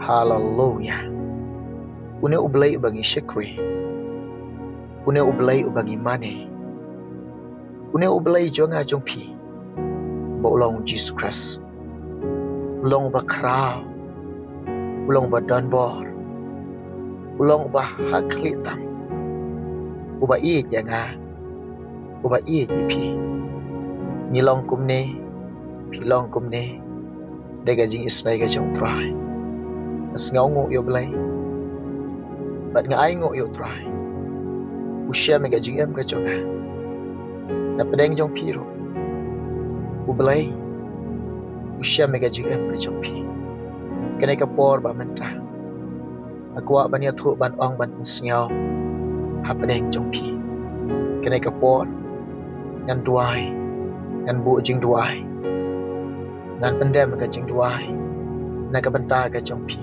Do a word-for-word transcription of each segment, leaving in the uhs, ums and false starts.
Haleluya. Une U Blei uba ngi shakri. Une U Blei uba ngi mane. Une U Blei jong nga jong phi. Ba u long Jisu Khrist. U long uba khraw. U long uba donbor. U long uba ha khlieh tam. Uba ïeit ïa nga. Uba ïeit ïa phi. Ngi long kumne, phi long kumne. Da ka jingisynei ka jong U Trai. Nga sngewnguh ïa U Blei. Bad nga ainguh ïa U Trai. U shem ïa ka jingim ka jong nga. Na pdeng jong phi ruh. U Blei. U shem ïa ka jingim ka jong phi. Kane ka por ba mynta. Nga kwah ban ïathuh ban ong ban pynsngew. Ha pdeng jong phi. Kane ka por. Ngan duwai. Ngan buh jingduwai. Ngan pyndem ka jingduwai. Na ka bynta ka jong phi.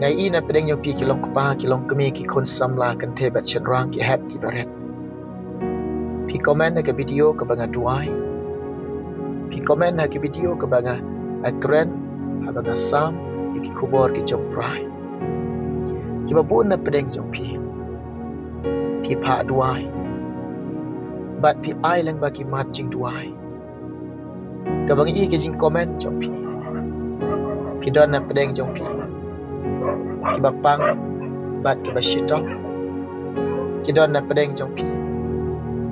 Nga ïohi na pdeng jong phi ki long kpa, ki long kmie, ki khun samla, kynthei bad shynrang, ki hep, ki barit. Phi comment ha ka video kaba nga duwai. Phi comment ha ka video kaba nga, nga kren, haba nga sam, ïa ki khubor ki jong U Trai. Kiba bun na pdeng jong phi. Phi phah duwai. Bad phi ai lang ba ki mat jingduwai. Kaba ngi ïohi ka jingcomment jong phi. Phi don na pdeng jong phi. Kiba pang, bad kiba shitom. Ki don na pdeng jong phi.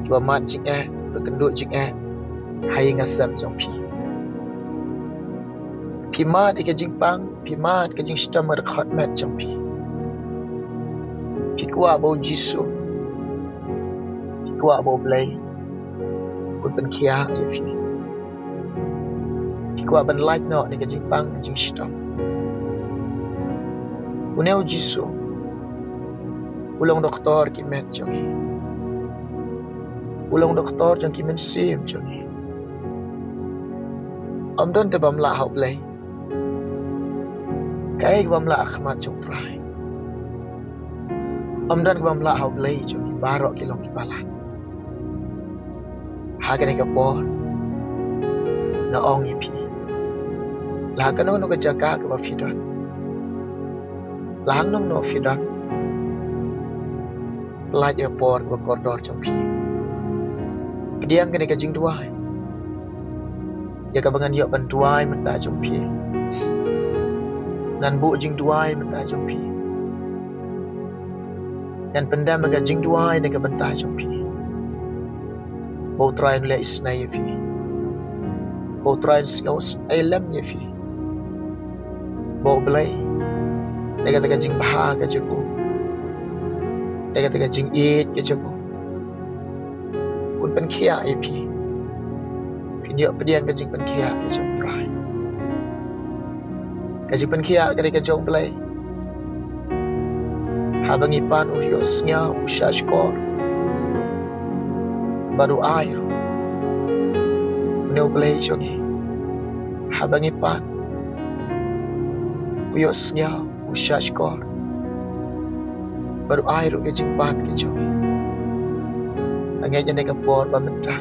Kiba mad jingeh, ba kynduh jingeh. Ha ïing ha sem jong phi. Phi mad ïa ka jingpang, phi mad ka jingshitom ha ka dkhot met jong phi. Phi kwah ba U Jisu. Phi kwah ba U Blei. Un pynkhiah ïa phi. Phi kwah ban lait noh na ka jingpang, ka jingshitom. Une U Jisu. U long doktor ki met jong ngi. U long doktor jong ki mynsiem jong ngi. Ym don te bym lah ha U Blei. Kaei ka bym lah ha khmat jong U Trai. Ym don ka bym lah ha U Blei jong ngi baroh ki long ki balang. Ha kane ka por. Nga ong ïa phi. La kano kano ka jaka kaba phi don. La hangno hangno phi don. Pynlait ïa ka por kaba kordor jong phi. Pdiang kane ka jingduwai. Ïa kaba ngan ïoh ban duwai mynta jong phi. Ngan buh jingduwai mynta jong phi. Ngan pyndem ïa ka jingduwai na ka bynta jong phi. Ba U Trai un leh isynei ïa phi. Ba U Trai un sngew isynei lem ïa phi. Ba U Blei. Na kata ka jingbha ka jong u. Na kata ka jingïeit ka jong u. Un pynkhiah ïa phi. Phin ïoh pdiang ka jingpynkhiah ka jong U Trai. Ka jingpynkhiah ka dei ka jong U Blei. Haba ngi pan u ïohsngew u shahshkor. Bad u ai ruh. Une U Blei jong ngi. Haba ngi pan u ïohsngew u shahshkor. Bad u ai ruh ka jingpan ka jong ngi. Nga ngeit ïa kane ka por ba mynta.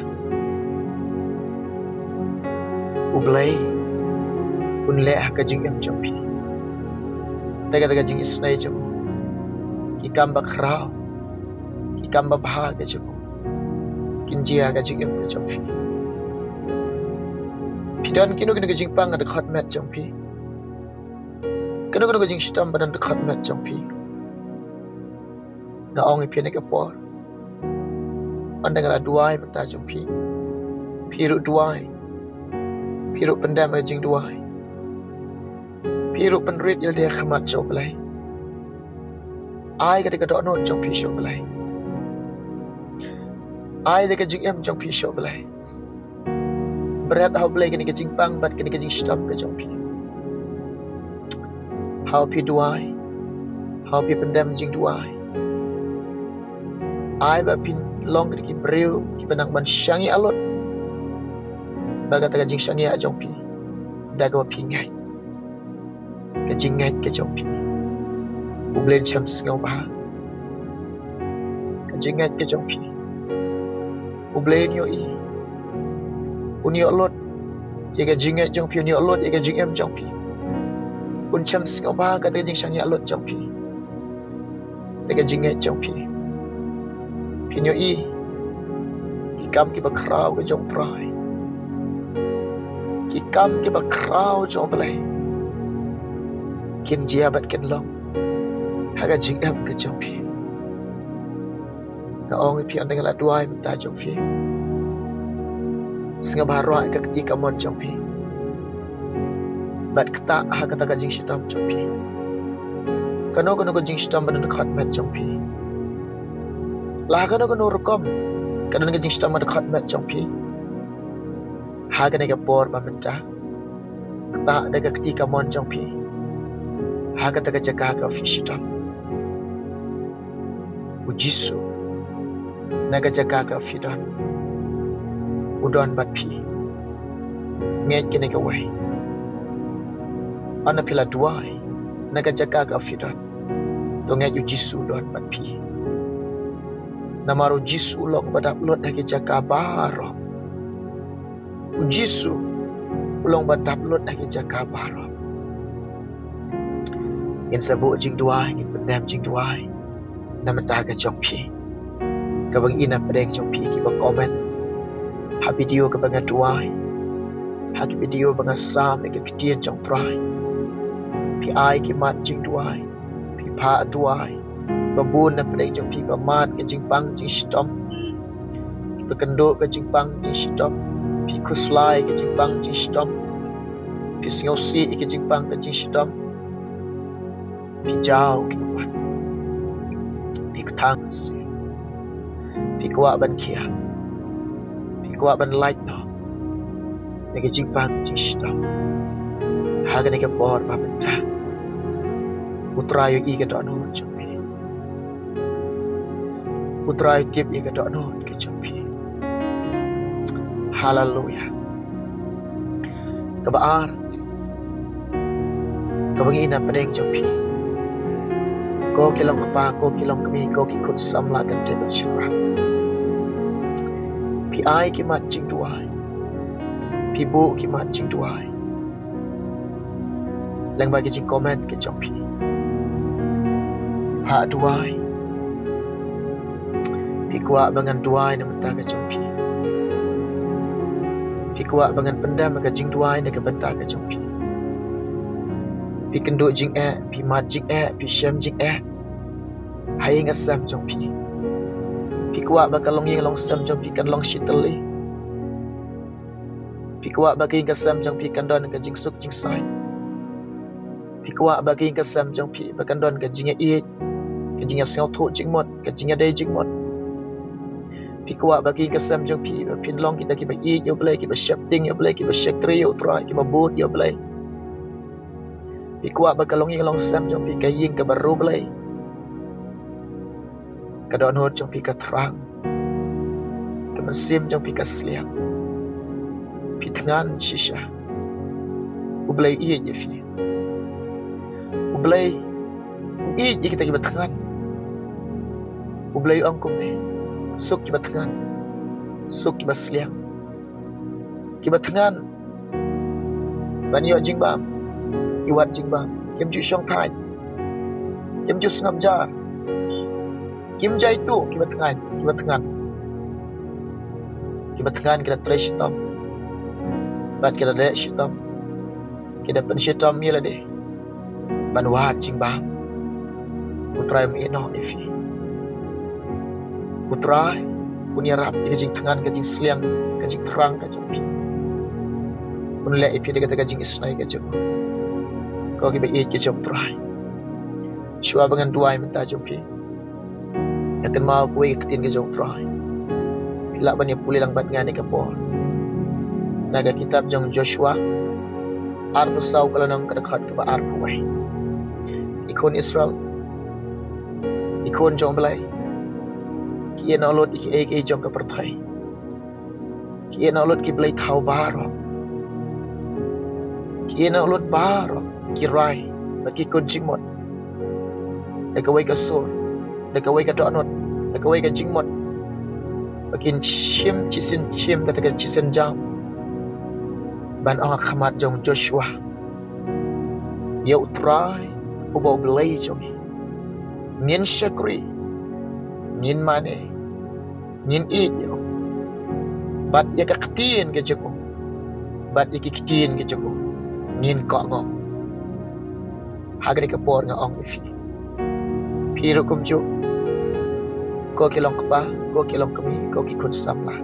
U Blei un leh ha ka jingim jong phi. Da kata ka jingisynei jong u. Ki kam ba khraw. Ki kam ba bha ka jong u. Kin jia ha ka jingim ka jong phi. Phi don kino kino ka jingpang ha dkhot met jong phi. Kano kano ka jingshitom ba don dkhot met jong phi. Nga ong ïa phi ha kane ka por. Ynda nga la duwai mynta jong phi. Phi ruh duwai. Phi ruh pyndem ka jingduwai. Phi ruh pynrit ïalade ha khmat jong U Blei. Ai kata ka dohnud jong phi sha U Blei. Ai kata ka jingim jong phi sha U Blei. Bret ha U Blei kane ka jingpang bad kane ka jingshitom ka jong phi. Haba phi duwai. Haba phi pyndem jingduwai. Ai ba phin long kata ki briew kiba nang ban shang ïa lut. Ba kata ka jingshang ïa jong phi. Da kaba phi ngeit. Ka jingngeit ka jong phi. U Blei un shem sngewbha. Ka jingngeit ka jong phi. U Blei un ïohi. Un ïoh lut. Ïa ka jingngeit jong phi un ïoh lut ïa ka jingim jong phi. Un shem sngewbha kata ka jingshaniah lut jong phi, da ka jingngeit jong phi. Phin ïohi ki kam kiba khraw ka jong U Trai, ki kam kiba khraw jong U Blei kin jia bad kin long ha ka jingim ka jong phi. Nga ong ïa phi, ynda nga la duwai mynta jong phi, sngewbha rwai ka kti kamon jong phi bad ktah ha kata ka jingshitom jong phi. Kano kano ka jingshitom ba don khot met jong phi, la kano kano rukom ka don ka jingshitom ba don khot met jong phi, ha kane ka por ba mynta, ktah da ka kti kamon jong phi ha kata ka jaka ka phi shitom. U Jisu na ka jaka ka phi don, u don bad phi. Ngeit kane kawei. Ynda phi la duwai na ka jaka ka phi don, to ngeit U Jisu u don bad phi. Namar U Jisu u long ba dap lut ha ki jaka baroh. U Jisu u long ba dap lut ha ki jaka baroh. Ngin sa buh jingduwai, ngin pyndem jingduwai na bynta ka jong phi, kaba ngi i na pdeng jong phi kiba comment ha video kaba nga duwai, ha ki video ba nga sam ïa ka ktien jong U Trai. Phi ai ki mat jingduwai, phi phah duwai ba bun na pdeng jong phi ba mad ka jingpang jingshitom, kiba kynduh ka jingpang jingshitom. Phi khuslai ka jingpang jingshitom, phi sngewsih ïa ka jingpang ka jingshitom. Phi jaw ki ummat, phi kthang, phi kwah ban khia, phi kwah ban lait noh na ka jingpang jingshitom. Ha kane ka por ba mynta, U Trai u i ka dohnud jong phi. U Trai u tip ïa ka dohnud ka jong phi. Haleluya. Kaba ar, kaba ngi i na pdeng jong phi, ko ki long kpa, ko ki long kmie, ko ki khun samla kynthei bad shynrang, phi ai ki mat jingduwai, phi buh ki mat jingduwai lyngba ki jingcomment ka jong phi. Phah duwai. Phi kwah ba ngan duwai na bynta ka jong phi. Phi kwah ba ngan pyndem ka jingduwai na ka bynta ka jong phi. Phi kynduh jingeh, phi mad jingeh, phi shem jingeh ha ïing ha sem jong phi. Phi kwah ba ka longïing longsem jong phi kan long shitylli. Phi kwah ba ka ïing ka sem jong phi kan don ka jingsuk jingsaiñ. Phi kwah ba ka ïing ka sem jong phi ba kan don ka jingïaieit, ka jingïasngewthuh jingmut, ka jingïadei jingmut. Phi kwah ba ka ïing ka sem jong phi ba phin long kita kiba ïeit ïa U Blei, kiba sheptieng ïa U Blei, kiba shakri ïa U Trai, kiba bud ïa U Blei. Phi kwah ba ka longïing longsem jong phi, ka ïing kaba riewblei, ka dohnud jong phi ka thrang, ka mynsiem jong phi ka sliang. Phi thngan shisha. U Blei u ïeit ïa phi. U Blei u ïeit ïa kita kiba thngan. U Blei u ong kumne: Suk kiba thngan, suk kiba sliang. Kiba thngan ban ïoh jingbam, ki wad jingbam. Kim ju shongthait, kim ju sngap jar, kim jai tuh. Kiba thngan, kiba thngan, kiba thngan ki da trei shitom bad ki da leh shitom, ki da pynshitom ïa lade ban wad jingbam. U Trai um ïehnoh ïa phi. U Trai un ïarap ïa ka jingthngan, ka jingsliang, ka jingthrang ka jong phi. Un leh ïa phi da kata ka jingisnei ka jong u. Ko kiba ïeit ka jong U Trai, shuwa ba ngan duwai mynta jong phi, ïa kynmaw kawei ka ktien ka jong U Trai. Phi lah ban ïa pule lang bad nga ha kane ka por na ka kitab jong Joshua arphew saw, ka lynnong, ka dkhot kaba arphew wei. Ki khun Israel, ki khun jong U Blei, ki ïehnoh lut ïa kiei kiei jong ka pyrthei. Ki ïehnoh lut ki blei thaw baroh. Ki ïehnoh lut baroh ki rai bad ki kut jingmut da kawei ka sur, da kawei ka dohnud, da kawei ka jingmut, ba kin shim shisien, shim kata ka shisien jam ban ong ha khmat jong Joshua: Ïa U Trai uba U Blei jong ngi ngin shakri, ngin mane, ngin ïeit ïa u. Bad ïa ka ktien ka jong u, bad ïa ki ktien ka jong u ngin kohnguh. Ha kane ka por nga ong ïa phi, phi ruh kumjuh, ko ki long kpa, ko ki long kmie, ko ki khun samla,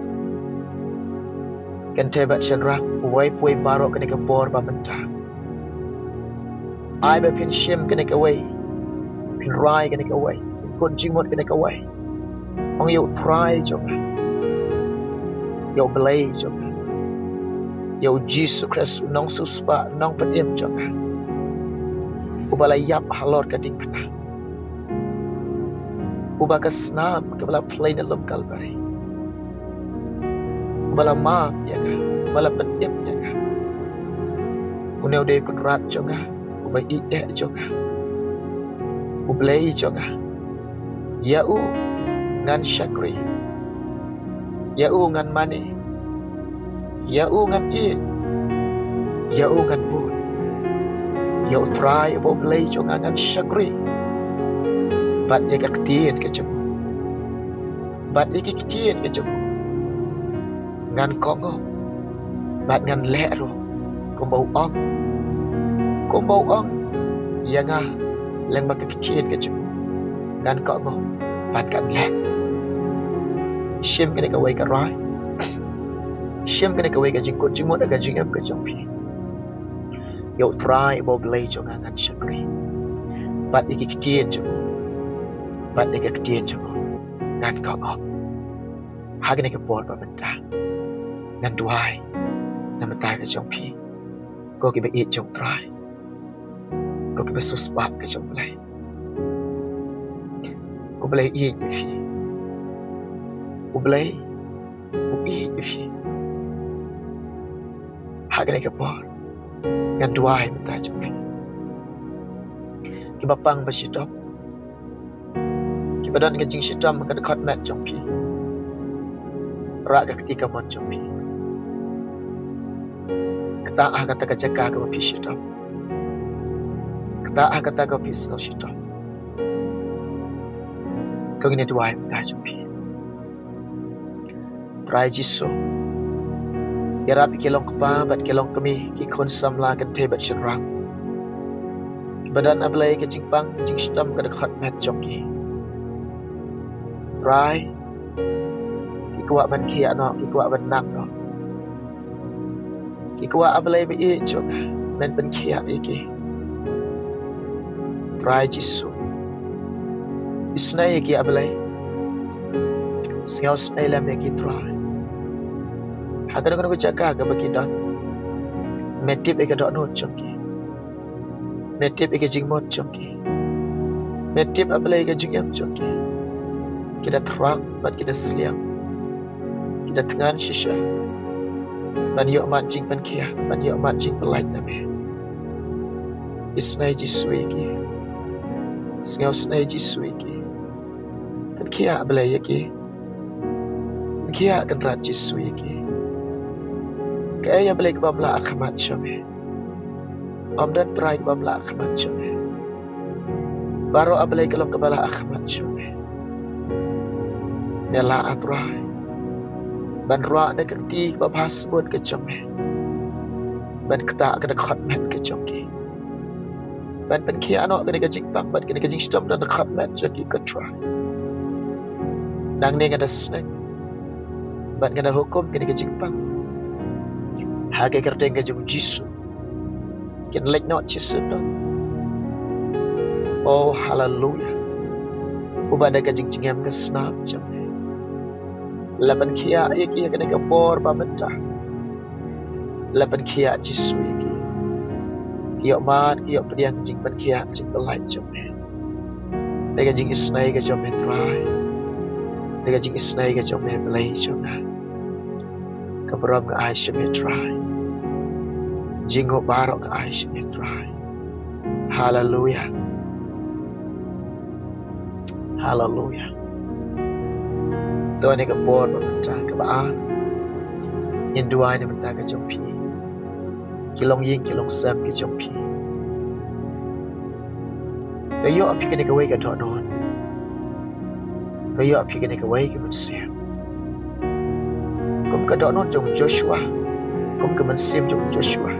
kynthei bad shynrang, uwei pa uwei baroh kane ka por ba mynta, ai ba phin shim kane kawei, phin rai kane kawei, phin khun jingmut kane kawei. Ong ïa U Trai jong nga, ïa U Blei jong nga, ïa U Jisu Khrist, U Nongsiewspah, U Nongpynim jong nga, uba la ïap halor ka diengphna, uba ka snam kaba la phlei na lum Kalbari, uba la map ïa nga, uba la pynim ïa nga. Une u dei U Kynrad jong nga, uba ïeit eh jong nga, U Blei jong nga. Ïa u ngan shakri, ïa u ngan mane, ïa u ngan ïeit, ïa u ngan bud. Ïa U Trai uba U Blei jong nga ngan shakri, bad ïa ka ktien ka jong u, bad ïa ki ktien ka jong u ngan kohnguh, bad ngan leh ruh kumba u ong. Kumba u ong ïa nga lyngba ka ktien ka jong u, ngan kohnguh bad ngan leh. Shim kane kawei ka rai, shim kane kawei ka jingkhun jingmut ha ka jingim ka jong phi. Ïa U Trai uba U Blei jong nga ngan shakri, bad ïa ki ktien jong u, bad ïa ka ktien jong u ngan kohnguh. Ha kane ka por ba mynta ngan duwai na bynta ka jong phi, ko kiba ïeit jong U Trai, ko kiba siewspah ka jong U Blei. U Blei u ïeit ïa phi. U Blei u ïeit ïa phi. Ha kane ka por ngan duwai na bynta jong phi. Kiba pang ba shitom, kiba don ka jingshitom ha ka dkhot met jong phi, rah ka kti kamon jong phi. Ktah ha kata ka jaka kaba phi shitom, ktah ha kata kaba phi sngew shitom. To ngin ïa duwai na bynta jong phi. Trai Jisu, ïarap ïa ki long kpa bad ki long kmie, ki khun samla, kynthei bad shynrang, kiba don, A Blei, ka jingpang jingshitom ha ka dkhot met jong ki. Trai, ki kwah ban khiah noh, ki kwah ban nang noh, ki kwah, A Blei ba ïeit jong nga, men pynkhiah ïa ki. Trai Jisu, isynei ïa ki, A Blei. Sngewsynei lem ïa ki, Trai. Ha kano kano ka jaka kaba ki don, me tip ïa ka dohnud jong ki, me tip ïa ka jingmut jong ki, me tip, A Blei, ïa ka jingim jong ki. Ki da thrang bad ki da sliang, ki da thngan shisha ban ïoh mad jingpynkhiah, ban ïoh mad jingpyllait na me. Isynei Jisu ïa ki. Sngewsynei Jisu ïa ki. Pynkhiah, A Blei, ïa ki. Pynkhiah, Kynrad Jisu, ïa ki. Kaei, A Blei, kaba ym lah ha khmat jong me? Ym don, Trai, kaba ym lah ha khmat jong me. Baroh, A Blei, ka long kaba lah ha khmat jong me. Me lah, A Trai, ban rah da ka kti kaba bha sbun ka jong me, ban ktah ka dkhot met ka jong ki, ban pynkhiah noh kane ka jingpang bad kane ka jingshitom na ka dkhot met jong ki, ko Trai. Nangne nga da sneng bad nga da hukum kane ka jingpang ha ka kyrteng ka jong U Jisu. Kin leit noh shisha. Oh, haleluya. Uba da ka jingjngem ka snam jong me, la pynkhiah ïa ki ha kane ka por ba mynta. La pynkhiah, Jisu, ïa ki. Ki ïoh mad, ki ïoh pdiang jingpynkhiah, jingpyllait jong me. Da ka jingisynei ka jong me, Trai. Da ka jingisynei ka jong me, Blei jong nga. Ka burom nga ai sha me, Trai. Jingnguh baroh nga ai sha me, Trai. Haleluya. Haleluya. To ha kane ka por ba mynta, kaba ar, ngin duwai na bynta ka jong phi, ki longïing ki longsem ki jong phi. To ïoh phi kane kawei ka dohnud. To ïoh phi kane kawei ka mynsiem. Kum ka dohnud jong Joshua, kum ka mynsiem jong Joshua.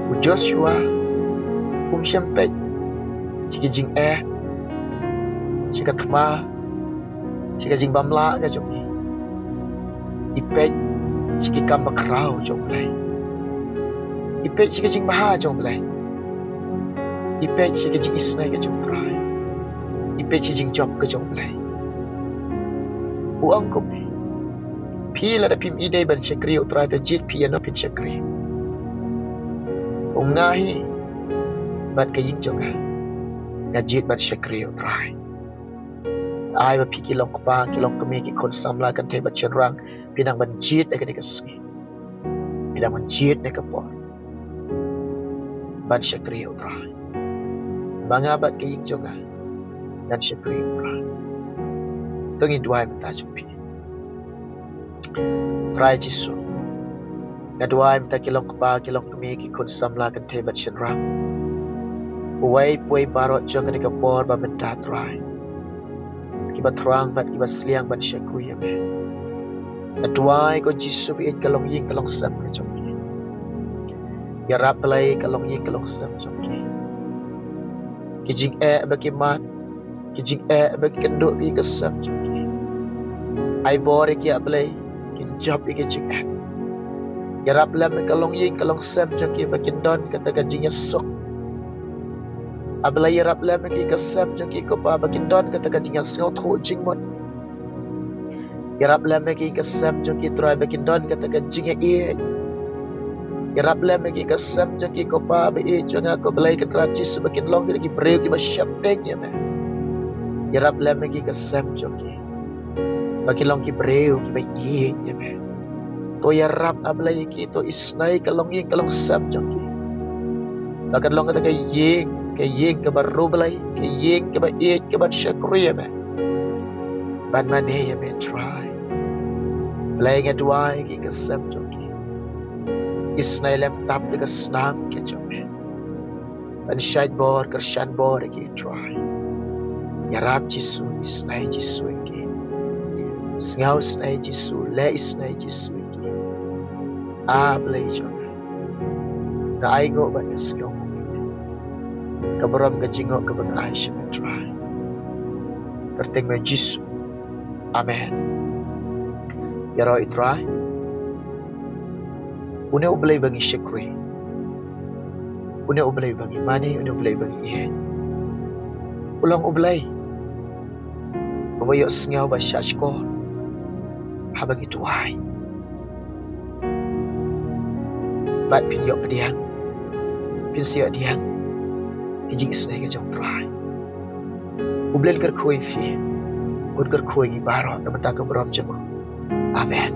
U Joshua um shym peit sha ki jingeh, sha ka thma, sha ka jingbymlah ka jong i. I peit sha ki kam bakhraw jong U Blei. I peit sha ka jingbha jong U Blei. I peit sha ka jingisynei ka jong U Trai. I peit sha ka jingjop ka jong U Blei. U ong kumne, phi lada phim ïeit ban shakri U Trai, to jied phi ïano phin shakri. U ong, nga hi bad ka ïing jong nga, nga jied ban shakri U Trai. Ai ba phi ki long kpa, ki long kmie, ki khun samla kynthei bad shynrang, phi nang ban jied ha kane ka sngi. Phi nang ban jied ha kane ka por ban shakri U Trai. Ma nga bad ka ïing jong nga, ngan shakri U Trai. To ngin duwai mynta jong phi. Trai Jisu, nga duwai mynta ki long kpa, ki long kmie, ki khun samla kynthei bad shynrang, uwei pa uwei baroh jong kane ka por ba mynta Trai, kiba thrang bad kiba sliang ban shakri ïa me. Nga duwai ko Jisu ba ïeit ka longïing ka longsem ka jong ki. Ïarap Blei ka longïing ka longsem jong ki. Ki jingeh ba ki mad, ki jingeh ba ki kynduh ki ka sem jong ki. Ai bor ïa ki A Blei, kin jop ïa ki jingeh. Ïarap lem ïa ka longïing ka longsem jong ki ba kin don kata ka jingïasuk. A Blei, ïarap lem ïa ki ka sem jong ki ko Pa ba kin don kata ka jingïasngewthuh jingmut. Ïarap lem ïa ki ka sem jong ki Trai ba kin don kata ka jingïaieit. Ïarap lem ïa ki ka sem jong ki ko Pa ba ïeit jong nga ko Blei Kynrad Jisu ba kin long kita ki briew kiba sheptieng ïa me. Ïarap lem ïa ki ka sem jong ki ba kin long ki briew kiba ïeit ïa me. To ïarap A Blei ïa ki, to isynei ka longïing ka longsem jong ki. Ba kan long kata ka ïing, ka ïing kaba riewblei, ka ïing kaba ïeit, kaba shakri ïa me. Ban mane ïa me Trai. Blei nga duwai ïa ki ka sem jong ki. Isynei lem tap da ka snam ka jong me. Ban shait bor, kyrshan bor ïa ki Trai. Ïarap Jisu, isynei Jisu ïa ki. Sngewsynei Jisu, leh isynei Jisu ïa ki. A Blei jong nga, nga ai nguh bad nga sngew nguh ïa me. Ka burom ka jingnguh kaba nga ai sha me Trai. Kyrteng me Jisu. Amen. Ïaroh ïa U Trai. Une U Blei ba ngi shakri, une U Blei ba ngi mane, une U Blei ba ngi ïeit, u long U Blei uba ïohsngew ba shahshkor haba ngi duwai. Bad phin ïoh pdiang, phin sa ïoh pdiang ki jingisynei ka jong U Trai. U Blei un kyrkhu ïa phi, un kyrkhu ïa ngi baroh na ka bynta ka burom jong u. Amen.